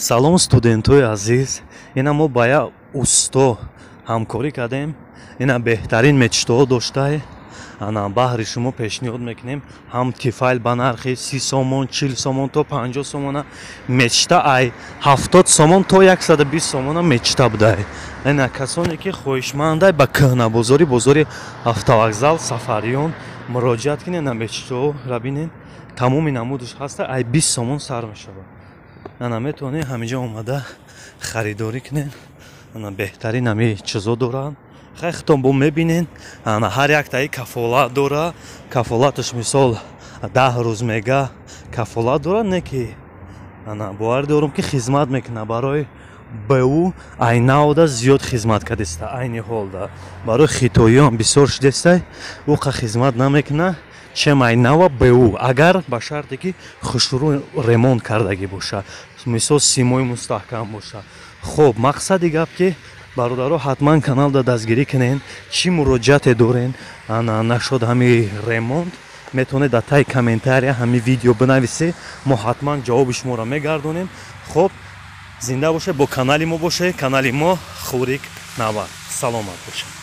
Салом, студентҳои азиз! Ина мо ба як усто ҳамкорӣ кардем. Ина беҳтарин мечтаҳо доштай. Ана баҳри шумо пешниҳод мекунем. Ҳам Тефал ба нархи 30 сомон, 40 сомон то 50 сомона, мечта ай 70 сомон то 120 сомона мечта будай. Ина касоне ки хоҳишмандай, ба кӯҳнабозорӣ, бозори автовокзал Сафариён муроҷиат кунед. На мечтаҳоро бинед, тамоми намудаш ҳаста, ай 20 сомон сар мешавад. Ана метавонед ҳаминҷо омада харидорӣ кунед. Ана беҳтарин ҳами чизо доранд. Хай, худтон бо мебинед. Ана ҳар яктаи кафолат дора. Кафолаташ, мисол, 10 рӯз мега кафолат дора, не ки ана бовар дорум, ки хизмат мекунад. Барои БУ айнаода зиёд хизмат кардеста. Айни ҳолда барои хитоиён бисёр шудестай, уқа хизмат намекунад, чем айнава БУ, агар ба шарте ки хушрӯ ремонт кардагӣ боша, мисол, симои мустаҳкам боша. Хуб, мақсади гап ки, бародаро, ҳатман каналда дастгирӣ кунен. Чӣ муроҷиате дорен, ана нашуд ҳами ремонт, метавонед дар таи комментария ҳами видео бинависед, мо ҳатман ҷавоби шуморо мегардонем. Хуб, зинда бошед, бо канали мо бошед. Канали мо Хурик Навар. Саломат бошед.